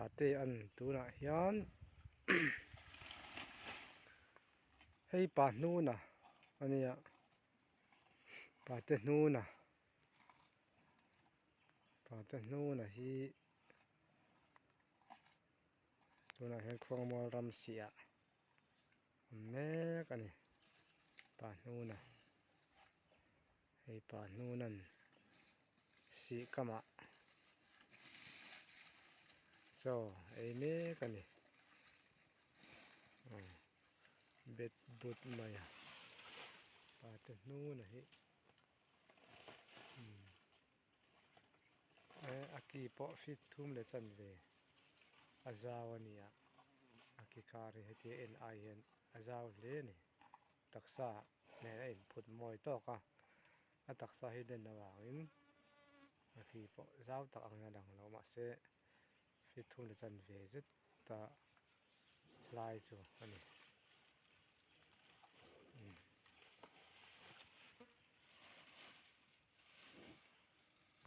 Pate an tunah hian hei pa hnuna a nia pate hnuna pate hnuna hi tunah hian khuangmual ram siah a awm mek a ni pa hnuna hei pa hnuna'n sih kamah chaw ei mek a ni aw bet but mai a pate hnuna hi umm eh a ki pawh fit thum leh chanve a zau a ni a a ki kar hi heti a en ai hian a zau hle a ni taksa nen a inphut mawi tawk a a taksa hi den avangin a ki pawh zau tak angin a lang lo mahse fit thum leh chanve zet a hlai chu a ni.